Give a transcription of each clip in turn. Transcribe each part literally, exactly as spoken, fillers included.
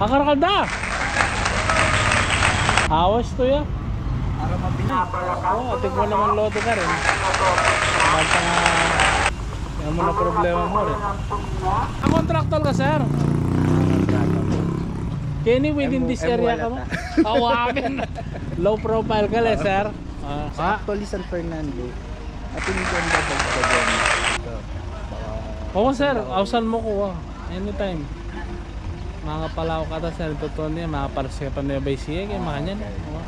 Akar ka da. Awas to ya. Para mabilis. Oo, atin mo naman lote ka rin. Basta nga, yan mo na problema mo rin. Ang kontraktor ka, sir? Kenny, within this area ka mo? Awa, akin. Low profile ka le, sir. Ah, sa actually, San Fernando, atin yung babagbagan. Oo, sir. Ausan mo ko, ah. Anytime. Mga Palau kata, sir, totoo niya, mga parsipan niya ba siya, kaya mga niyan. Okay. Oo.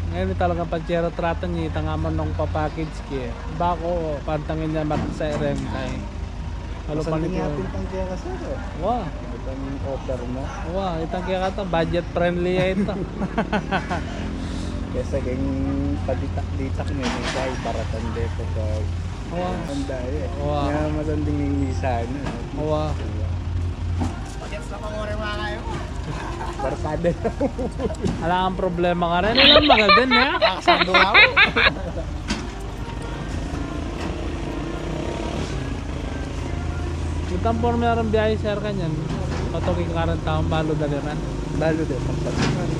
Ngayon, talagang pag-share tratan niya, itang aman nung papackage kaya. Bako, pantangin niya mat sa R M K. Halo pa ni Pintang kaya ka, sir, eh. Wa. Itang offer mo. Wa, itang kaya kata, budget friendly ya ito. Kesa keng paditak-ditak na yung isa, ibaratan de ko pa. Wa. Ang daya, eh. Wa. Nga masanding yung isa, no? Wa. Barkada. Ala kang problema ka rin. Ilang magal din, eh. Sando na ako. Itang porme arang biyahe, sir, kanyan. Patuki ka rin taong balu dali rin. Balu din, pagpatuki.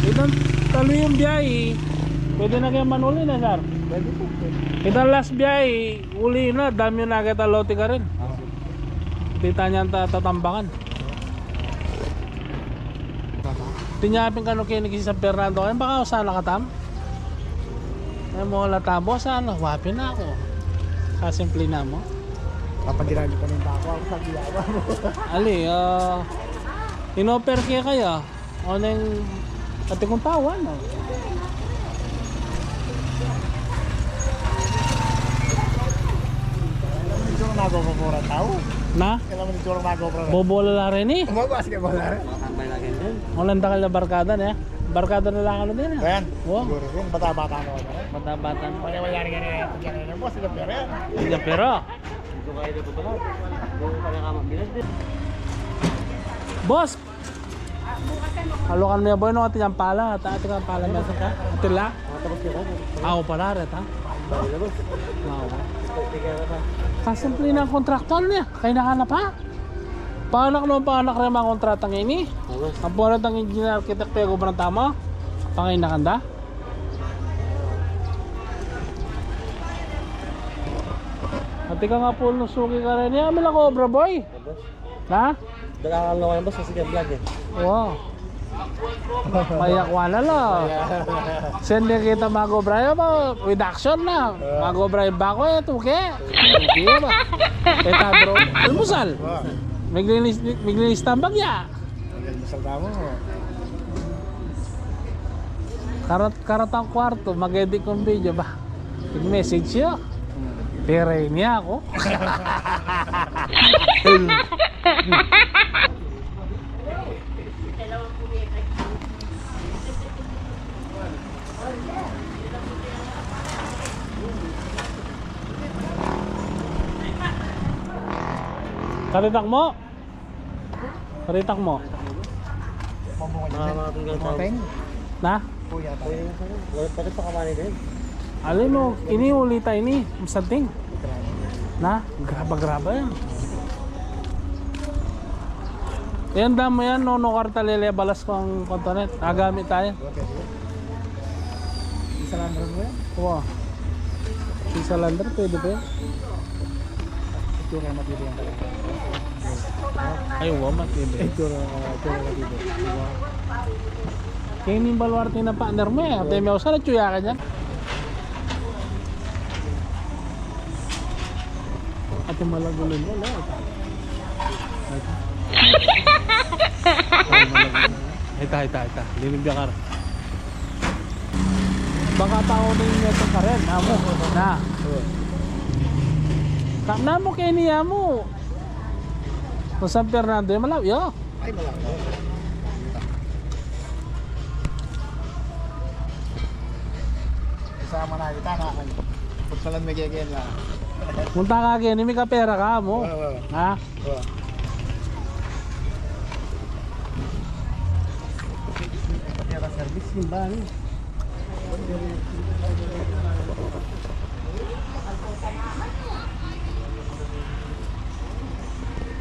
Itang talu yung biyahe, pwede na kayo manuli na, sir. Pwede po, pwede. Itang last biyahe, uli na, dami yung nakita lote ka rin. Ah. Tita niya ang ta-, tatambakan. Tinyapin kanu keni ki San Fernando, ay baka sana katam. Ay mo la tabo sana, wapi na ako. Kasimple na mo. Papagirami pa rin ako, ako sa giyawa mo. Ali, ah, inoper kaya kaya. O neng, pati kung tawa, no? Alam mo yung tsura na gopro tao? Na? Alam mo yung tsura na gopro? Bobola la rin eh. Mo, basketball na rin. Makatambay lagi din. Walang dakal na barkada na eh. Barkada na lang ano din eh. Ayan. Wow. Siguro yun, bata-bata na ako. Bata-bata na. Wala, wala rin yan eh. Yan eh, boss, yung pera yan. Yung pera. Dito kayo na ba pala? Yung pala ka mabilan din. Boss, Alukan me boy, no, atin yang pala, ata, atin yang pala, meron ka? Atin la? Aw, pala, reta. Aw. Kasimple na ang kontraktor niya, kainakan na pa. Panak no, panak rin mga kontratang ini. Ang pala tang engineer, architect, pag-obran tama. Pangainakan da. Ati ka nga, Paul, no, suki ka rin. Yan, may nag-obra, boy. Na? Dagangan lo kayo, boss, kasi ka vlog eh. Wow. Mayakwa na lo. Sende kita mag-obra ya ba? With action na. Mag-obra yung bako eh, tuke. Tuke ba? Eh, ta, bro. Almusal. Maglinis, maglinis tambag ya. Maglinis tambag mo. Karat, karat ang kwarto, mag-edit kong video ba? Nag-message siya. Pera niya ako. Karitak mo? Karitak mo? Mga, mga tunggal tao. Na? Kuya, tayo. Wala pa rin sa kamali din. Alam mo, ini ulita ini, something. Na? Graba, graba yan. Yan, damo yan, no, no, karta lele, balas ko ang kontonet. Agamit tayo. Isa lang rin mo yan? Wow. Isa lang rin, pwede ba yan? Itsura matibay ang talaga. Ay, wa, matibay. Itsura, ah, itsura matibay. Kaya yung baluarte na partner mo eh. Ate, may usa na tsuya ka dyan. Ate, malagulin mo, no? Ay, malagulin. Ita, ita, ita. Linibya ka rin. Baka tao na yung neto ka rin, amo. Na. Ka, namo kaya niya mo. Kung San Fernando, yung malaw, yo. Ay, malaw. Isama na kita, na. Pagpalan may kaya na. Punta ka kaya, ni may kapera ka mo. Oo, oo. Ha? Oo. Pati ang service yung ba, ano?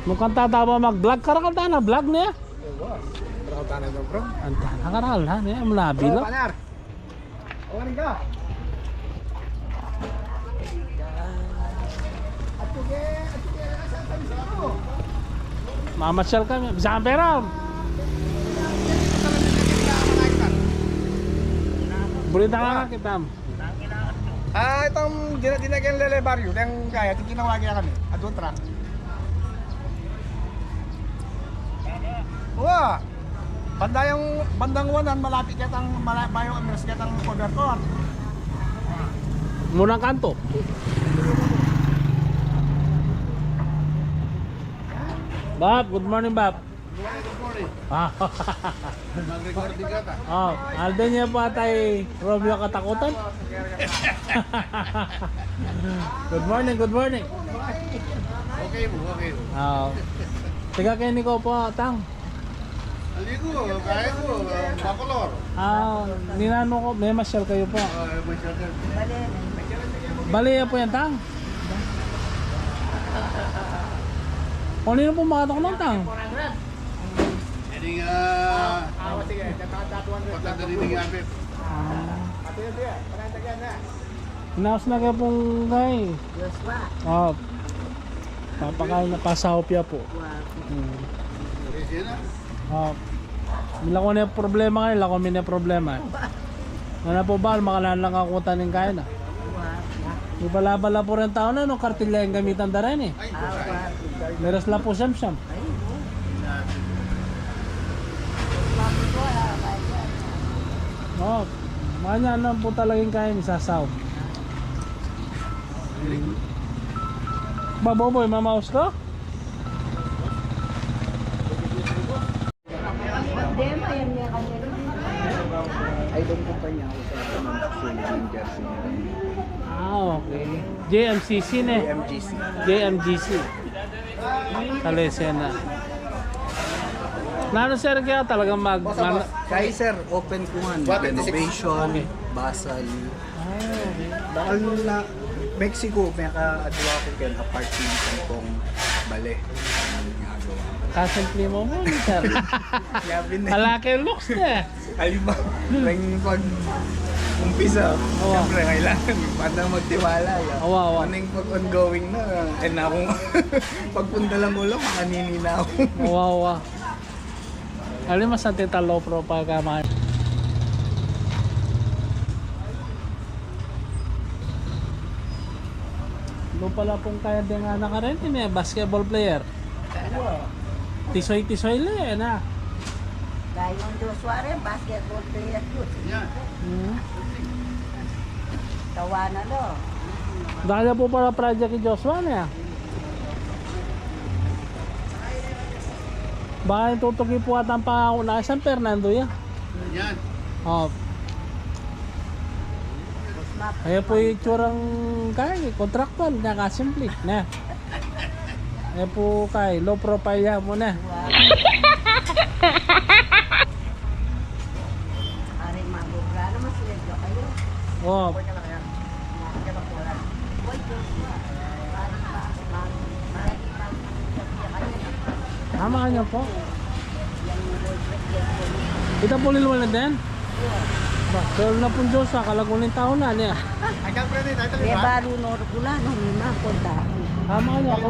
Mukhang tataba mag-vlog. Karakal tana, vlog ne. Karakal tana, bro. Antana, karakal na ne. Mula bilo. Panar. Awan ka. Mamasyal kami. Bisa kang pera. Burita nga kita. Ah, itang dina-, dina keng lele baryo, deng kaya, iti ginawa kaya kami. At otra. Wa. Banda yang, bandang wanan, malapit ketang, mala-, bayu, miras ketang cover court. Munang kanto. Bab, good morning, Bab. Ah. Mag-recording ka ta. Oh, alden niya pa tay Romeo Katakutan. Good morning, good morning. Okay mo, okay mo. Ah. Tiga keni ko po, Tang. Aligo, kaya ko, ah, Bacolor. Ah, ninanu ko, memasyal kayu po. Ah, memasyal kayu. Bale ya po yan, Tang. Kaninu po makatok na, Tang? Ini nga, pagkadali ni Gabet. Ah. Inaus na kaya pung kay. Yes, pa. Oh. Papakain na, pasahop ya po. Wow. Hmm. Original. Oh. Mila ko na problema ngayon, mila ko na problema. Ano po ba, makanan lang ako taning kain na. Wow. Di bala-bala po rin tao na, no, kartilya yung gamitan da rin eh. Ay, ah, wow. Meras la po siyam-siyam. Ay, oo. Oh, manya na po talagang kain, isasaw. Baboboy, mamaus ka? Ay, doon po pa niya ako sa Manila, yung jersey niya. Ah, okay. J M C C ne? J M G C. J M G C. Kalesena. Nanu, sir, kaya talagang mag-, man- Kaya, sir, open ko nga, renovation, okay. Basal. Ah. Bakal na Mexico, meka-adwa ko ken apartment kong bale. Ang ginagawa. Kasimple mo mo, sir. Sabi na. Ala kay looks na. Ay, ba? Nang pag-umpisa, awa. Siyempre, kailangan para magtiwala, ya. Awa, awa. Nang pag-ongoing na, eh, na akong pagpunta lang ko lang, makanini na ako. Awa, awa. Alam mo, sa tita low profile ka, man. Lo pala pong kaya din nga nakarente, may basketball player. Tisoy-tisoy le, eh, na. Kaya yung Joshua rin, basketball player yun. Yan. Hmm. Tawa na, lo. Dahil po pala project ni Joshua na yan. Baka yung tutuki po ata ang pangako na San Fernando yan. Yan. Oh. Ayan po yung itsurang kay, kontraktual, nakasimple na. Ayan po kay, low profile yan muna. Pare, mabubra naman sila kayo. Oh. Tama ka niya po. Ita po lilwal na din? Ba, pero na pun Diyos, ah, kalagunin tao na niya. Ay, kang friend, ito, di ba? Baru nor kula, no, lima, konta. Tama ka niya po.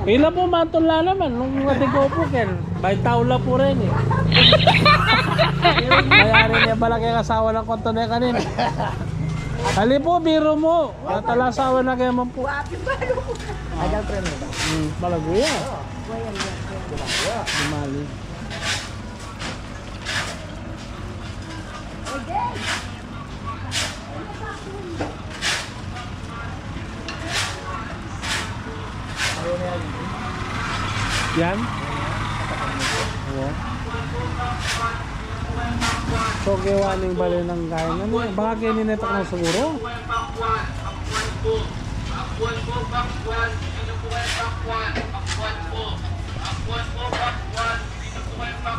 Ila po, matula naman, nung matigo po, ken. Bay tau la po rin, eh. Mayari niya pala kay asawa ng konto na kanina. Ali po, biro mo. At ala asawa na kaya man po. Guwapo ba? Agal pa rin ba? Hmm, malago yan. Dumali. Yan? Oo. So, gawa ning bale ng kain. Ano yan? Baka kininetak na siguro.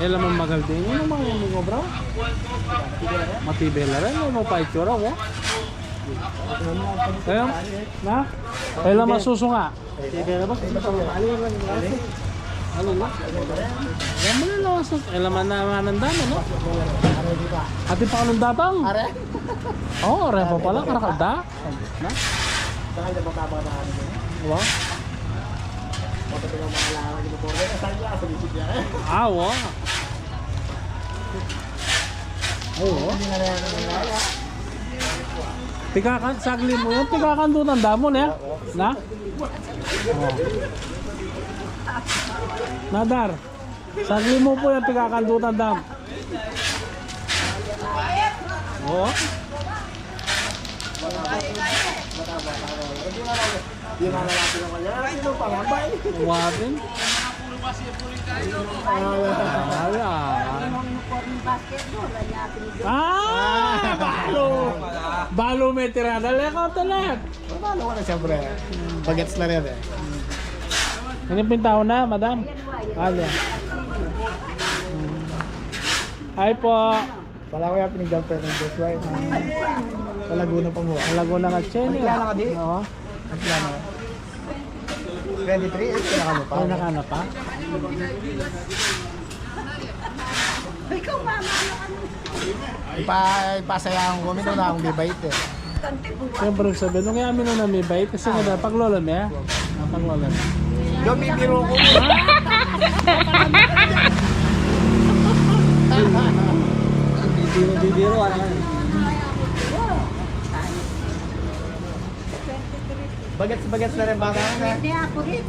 Alam mo, magal din. Ano mga yung mga bro? Matibay la rin, no? Mapaitsura, wo? Kaya, na? Kailan masusunga? Sige na, boss. Ano na? Alam mo na, lawas na. Alam mo na, mananda mo, no? Atin pa kanung datang? Are? Oo, are pa pala, karakal da. Na? Saka niya matama na ano yun. Wa? Matapos ang mga langan yung border, saan niya? Sa likod niya. Ah, wa. Oo. Hindi na lang ang mga Tigakan, sagli mu yan. Tigakan doon ang damo na. Na? Oh. Nadar. Sagli mu pu yan, tigakan doon ang damo. Oh. Di na lalaki naman yan. Ano pa nga ba eh? Watin. Ala. Ah, balu. Balu me tirada. Leka, telet. Balu ka na, siyempre. Bagets na rin eh. Ini pintahon na, madam? Ala. Ay po. Wala ko yung pinigyan pa ng Joshua eh. Sa Laguna pa mo. Sa Laguna nga, Chen. Ang kilala ka di? Oo. Ang kilala ka? Twenty-three, eh, pinaka mo pa. Ay, nakana pa? Ipa, ipasaya ang gumi na akong bibait eh. Siyempre, sabi, nung yamin na may bait, kasi nga dapat pag lola me, ah. Ah, pag lola me. Yo, bibiro ko. Bibiro, bibiro, ano? Bagets, bagets na rin, bata na. Hindi ako rin.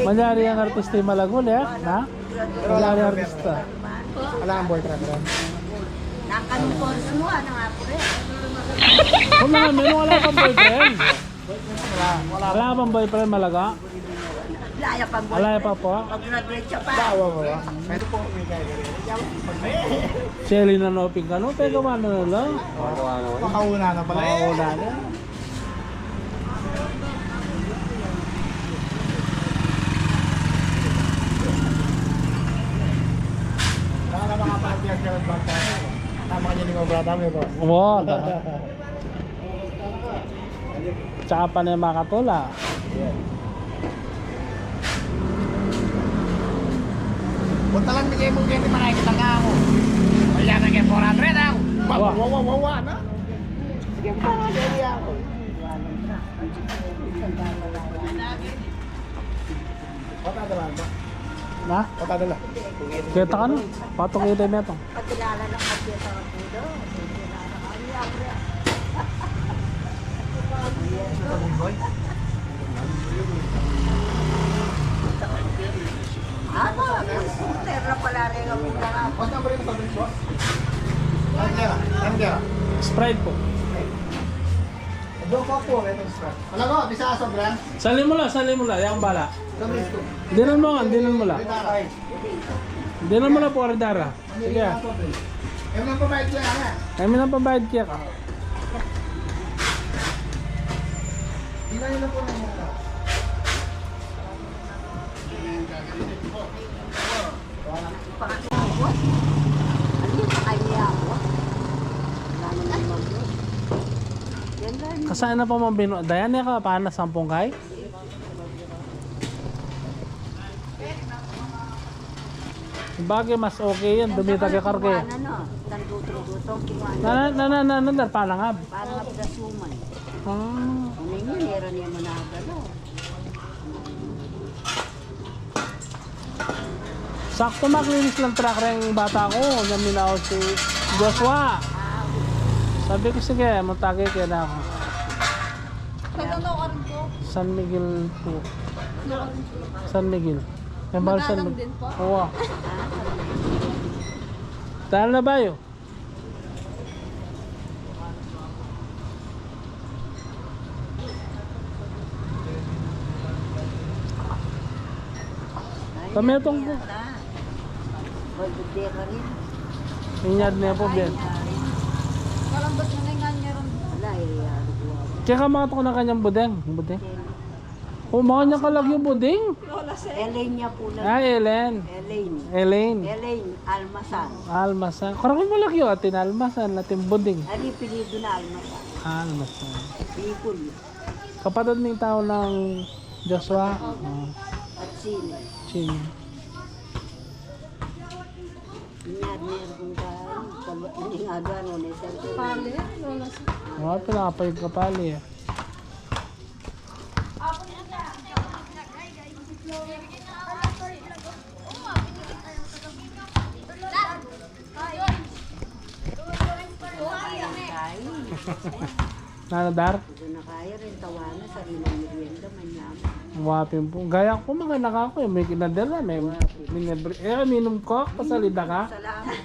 Manyari ang artista yung malago, eh, ha? Manyari ang artista. Wala ang boyfriend, bro. Nakalumpos mo, ano nga po rin? Kung na kami, nung wala pang boyfriend. Wala, wala. Wala pang boyfriend, malaga? Wala ya pang boyfriend. Wala ya pa po? Mag-graduate siya pa. Wala, wala, wala. Ito po, may gagawin. Selly na noping ka, no? Pero ano na lang? Makauna na pala eh. Makauna na. Baka na mga party ang ganun bata. Tama ka niya ni mga brata mo, bro. Wow, ta-, tsaka pa na yung makatula. Punta lang, bigay mo, ganyan, makikita nga ako. Kaya na kaya four hundred, ah. Wa, wa, wa, wa, wa, na? Sige pa, dali ako. Patadala ba? Na? Patadala. Kita ka na? Patok kita yung metong. Pagkilala ng pagkita ng pudo. Ano? Scooter na pala rin ang mga What's number yung sabi ko? Ano yan? Ano yan? Sprite po. Doon ko po, ito sa. Alam mo, bisa ka sobra? Sali mo la, sali mo la. Yang bala. Sabi ko. Dinan mo nga, dinan mo la. Ay. Dinan mo la po, Aridara. Sige. Ay, may nang pabayad kaya ka. Ay, may nang pabayad kaya ka. Dinan nyo na po ng mata. Pangatlo, boss. Ano yun? Sakay niya ako. Wala naman naman yun. Yan lang. Kasana pa man binu-, dayan niya ka, paano sampung kay? Bagay, mas okay yan. Dumita kay karke. Ano, no? Nandutong-dutong, kinuha na. Na, na, na, na, na, na, parang ab. Parang ab da suman. Ah. Ano yun? Meron niya managalo. Sakto, maklinis lang truck rin bata ko. Niya minaw si Joshua. Sabi ko, sige, matagay kaya na ako. Taga Noon po. San Miguel po. Noon po. San Miguel. Yung bahal San Miguel. Din po? Oo. Tahan na ba yun? Kami itong po. Inyad niya po, Ben. Kaya ka makatok na kanyang budeng. Budeng. O, mga niya kalagyo buding? Lola Sen. Elaine niya po na. Ah, Ellen. Elaine. Elaine. Elaine Almasan. Almasan. Karakal malagyo, atin Almasan, atin buding. Ano yung apelyido na Almasan? Almasan. Bicol. Kapatid ning tau nang Joshua? Oh. At sino? Sino? Inyad ni Ergun ka, kalwa, ini nga gano ni Sir. Pale, lola si. Oh, pinapayag ka pale, eh. Nanu, Dar? Hindi na kaya rin, tawanan, sariling merienda, manyaman. Wapin pu. Gaya ku, manganak aku, eh, me kinadala, me, mine-, eh, minum Coke, pasalida ka? Salamat.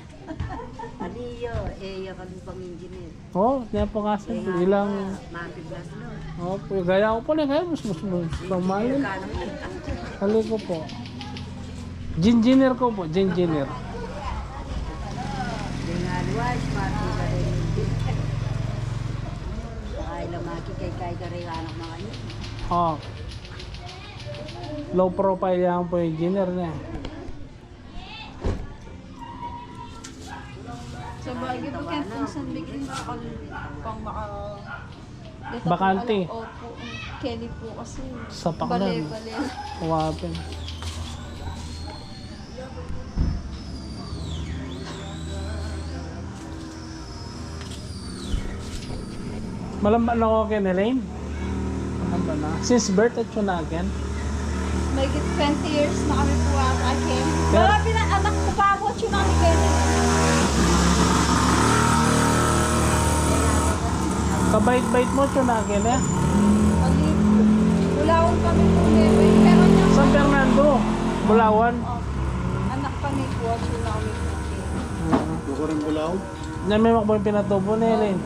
Aliyo, e ya kami pang-engineer. Oh, nya pu kasi, ilang, mapiblas, no? Oh, pu, gaya ku pu, nya gaya, mas, mas, mas, mas, normal. Kano? Ali ku pu. Engineer ku pu, engineer. Di nga luwas, mati ka rin. Ay, lamaki kay, kay ka rin, anak, mga yun. Oh. Low profile yang pu, engineer na. Sabagay, bakit kung saan bigyan na pang maka-, bakante. Opo, Kelly po kasi. Sapak na, no? Bale, bale. Wapin. Malamba na ku ken Elaine. Malamba na. Since birth, atyu na ken? May twenty years na kami po ata, ken. Pero marami na anak ko pa po, atyu na kami ken. Kabait-bait mu, atyu na ken, e? Pag-, Bulawan kami po, Nueva Ecija, pero nya San Fernando, Bulawan. Oh, anak kami po, atyu na kami po, ken. Buko rin Bulawan? Nya me makbo ing pinatubu ne, Elaine.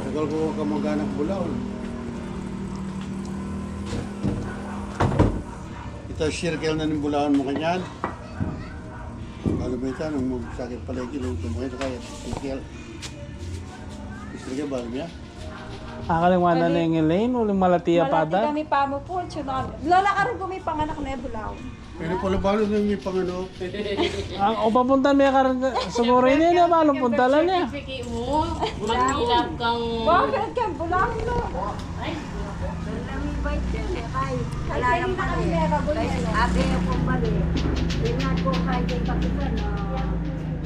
Tagal ku kamag-anak Bulawan. Ita circle na ning Bulawan, makanyan. Balu me ita, nung magsakit palengke, nung tumayo kaya circle. Circle, balu me. Akalingwan na ne ning Elaine, uling malati ya pa, Dad. Malati kami pa mu po, atyu na kami. Lola, kareng ku mipanganak ne Bulawan. Pero pala balu na mipanganak. Ang, o papunta me kareng, siguro ini na balu punta la ne. Certificate mu, maghilap kang. Bakit kang Bulawan, no? Ay, doon lang invite yan, e. Kay, ay, kalalang kami, pala, e. Kay, abe, kumbali. Ingat ko kay, kay Kapitan, no?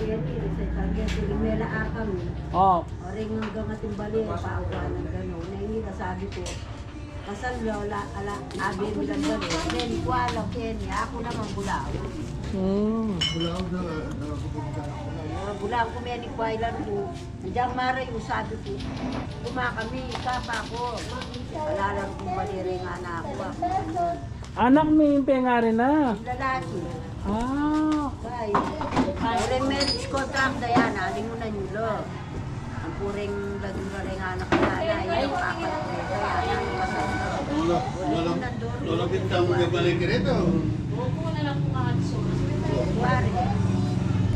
Yan, e, sa itang, yan, sige, may la akam, e. Oh. O ring hanggang ating bali, paukuan ng gano'n. Na, ini na sabi ko, kasal lola, ala, abi mi lang gano'n. Then, kuala, Kenny, aku naman Bulawan. Hmm. Bulawan na, na, Bulawan ku, Kenny, kuala ku. Diyan marayu, sabi ku. Kuma kami, kapa ku. Alalan ku, bali ring anak ku, aku. Anak mi ing pengari na. Lalaki. Ah. Kay, ore marriage contract da yan, alimunan yu lo. Ang puring lagi ba ring anak na, na, yung papa, kaya, ano, kasal. Lola, lola, lola, bintang mo na balik rito. Pare.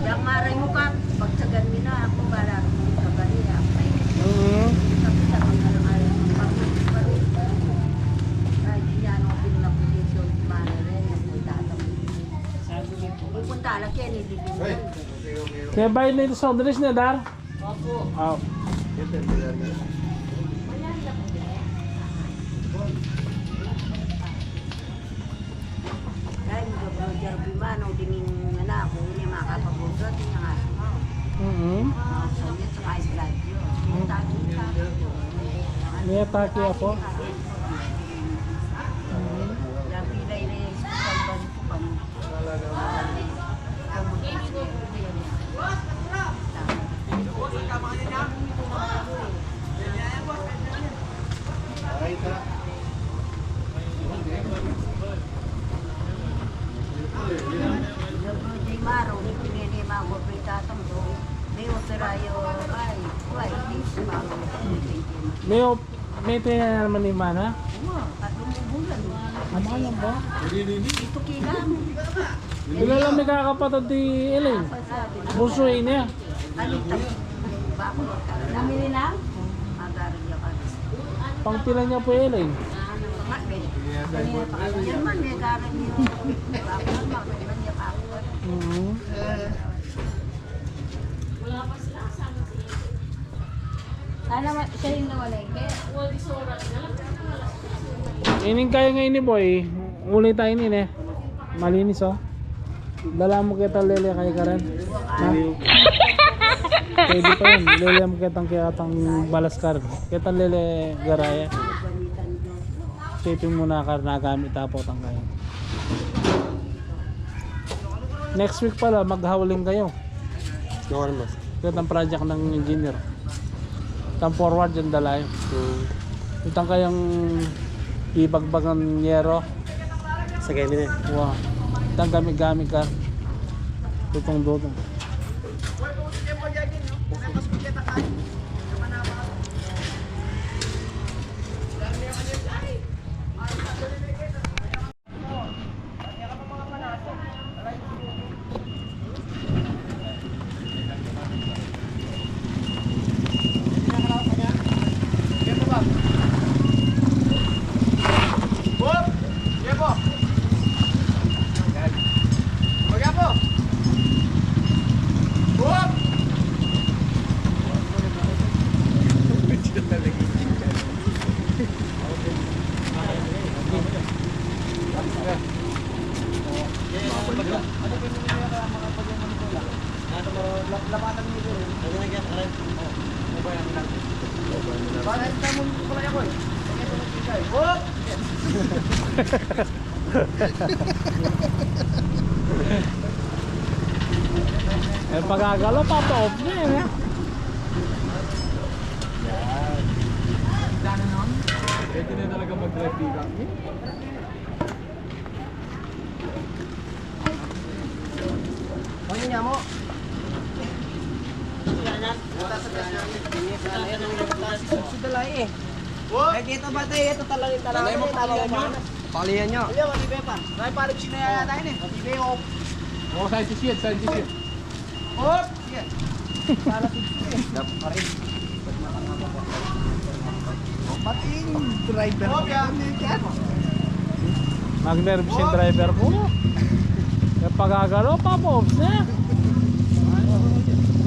Yang maray mu ka, pagsagan mi na aku, bala, kabali, aku. Mm. Tapi sa mga, mga, mga, ay, di yan, okay na po yung show, manager, yung po, tatang. Pupunta lang, Kenny, di din. Kaya bayad na ito sa Andres na, Dar? Opo. Ah. Kaya, Roger Bimano, dingin nga na aku, ini makapag-ugat, ini nga. Mm-hmm. Ah, so, yun, sa high blood yun. May atake, may atake ako. May op-, may tina naman ni Mana? Ama na ba? Ito kilang. Wala lang may kakapatid di Elaine. Bunsu ini. Namili na? Pangpila nya pu, Elaine? Mhm. Sana ma-, siya yung nawala, eh. Kaya, well, di sa oras na lang, pero mga alas dos na. Ining kaya ngeni, boy, uli tayo ini, eh. Malinis, oh. Dala mu ketang lele kaya karin. Ha? Pwede pa yun. Lele mu ketang kaya katang balas karin. Ketang lele garaya. Sipin mu na karin, nagamit tapo tang kaya. Next week pala, maghauling kayo. Yung ano, boss? Ketang project nang engineer. Tang forward yan, dala yun. Hmm. Itang kayang ibagbagan yero. Sa ganyan eh. Wa. Itang gamit-gamit ka. Tutong-dutong. Eh, pagagalo, papa-off na yan, eh. Pwede na talaga mag-drive dito. Ano niya mo? Sudalay eh. Eh, kita ba tayo? Ito talaga yung talaga yung panas. Palihan nyo. Ayun, matibay pa. May parang sinaya tayo eh. Matibay, oh. Oh, scientist yan, scientist yan. Oh, sige. Para sa sige. Dap pa rin. Pati yung driver. Oh, yeah. Magnervous yung driver ko. Yung pagagalo, papa-off na.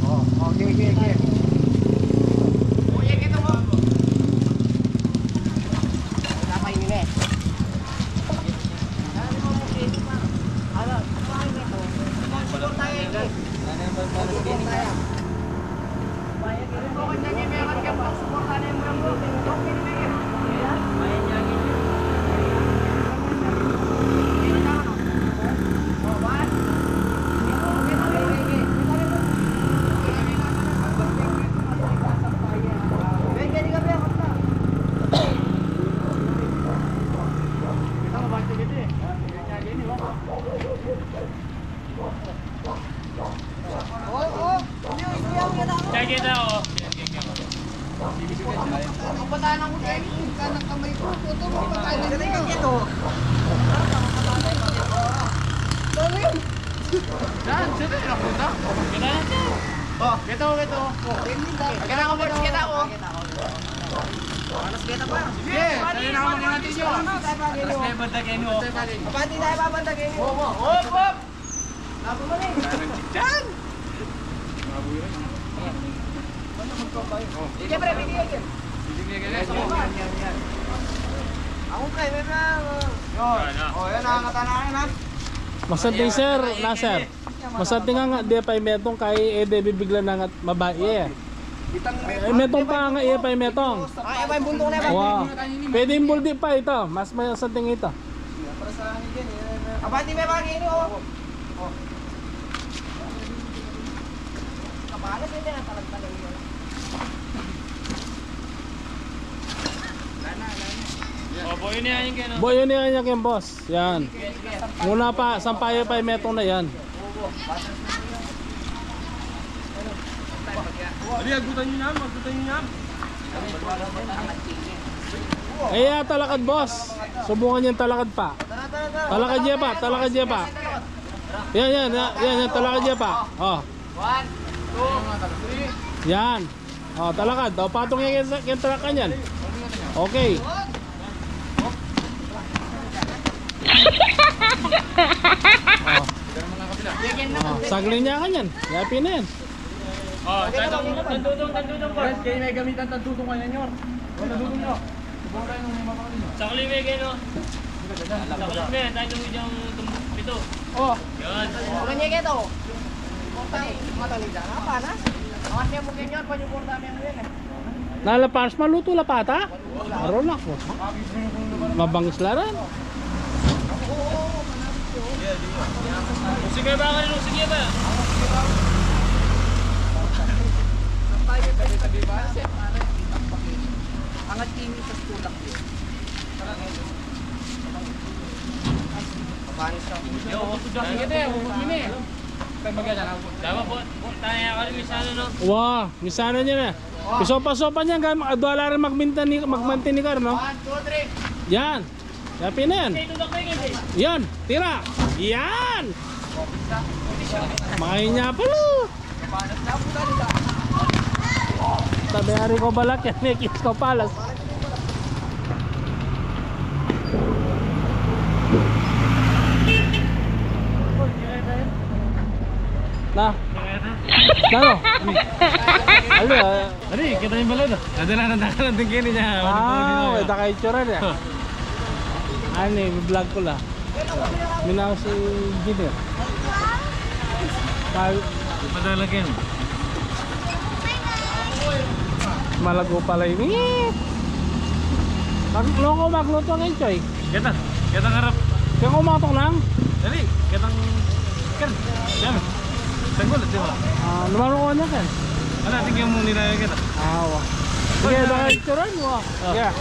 Oh, okay, okay, okay. Kaya kita, oh. Yan, sino yung napunta? Kita na siya. Oh, kita ko, kita ko. Kita ko, boss, kita ko. Panas kita pa. Sige, dali na ako natin yun. Panas na yung banda kayo. Panas na yung banda kayo. Hop, hop. Laban mo na eh. Diyan! Sige, pre, bigyan ka. Ako, pre, may mga, uh, yun. Oh, yan, nakakata na kayo, ha? Masanting, sir, na, sir. Masanting nga, nga, di pa yung metong kay, eh, di bibigla na nga, mabae, eh. Eh, metong pa nga, iya pa yung metong. Ah, iya pa yung buntok na, iya pa. Wow. Pwede yung buldi pa ito. Mas masanting ito. Abati may bagay ini, oh. Oh. Kapalas ini, ah, talag-talag ini. Oh, boy, ini ang kaya, no? Boy, ini ang kaya, boss. Yan. Muna pa, sampaya pa yung metong na yan. Dali, agutan nyo yan, agutan nyo yan. Eh, ah, talakad, boss. Subukan niya talakad pa. Talakad niya pa, talakad niya pa. Yan, yan, yan, yan, yan, talakad niya pa. Oh. One, two, three. Yan. Oh, talakad. Oh, patong yan, yan, yan, talakad yan. Okay. Oh. Oh, saglit niya kanyan. Yapi na yan. Oh, tandudong, tandudong, tandudong, boss. Guys, kayo may gamitan tandudong kanyan yun. Oh, tandudong nyo. Sa kalime kayo, no? Sa kalime, tayo yung pito. Oh. Yan. Ano niya kayo to? Matali, matali dyan. Apa na? Awas niya mo ganyan, panyuporta niya mo yan eh. Nalapas, maluto la pata? Aron ako. Mabangis la rin. Sige ba, ano, sige ba? Ang tayo, tabi-tabi ba? Angat ini sa tulak yun. Paano siya? Sige, te, ubus mo na eh. Tayo magkasama. Dapat po, po, tayo nga kami sana, no? Wa, misana niya na. Pisopa-sopa niya, gam-, adwa la rin magminta ni, magmanti ni Carlo. One, two, three. Yan. Yapi na yan. Yan. Tira. Yan. Makain niya pala. Sabi, ari ko balak yan, may kiss ko palas. Na. Nano? Ano, ah? Ano eh, kita yung balon, ah. Ada lang ang dakalan din kini niya. Ah, may daka itsura niya. Ano eh, vlog ko la. Minaw si Jimmy. Pag Madalagyan. Malago pala ini. Mag-, loko magluto ngayon, Choy. Kita, kita ngarap. Kaya kumatok lang? Dali, kitang, kan, yan. Tanggol, di ba? Ah, lumaruan niya, kan? Ano, tingin mo nila kita? Ah, wa. Sige, baka itsura mo. Ah. Yeah.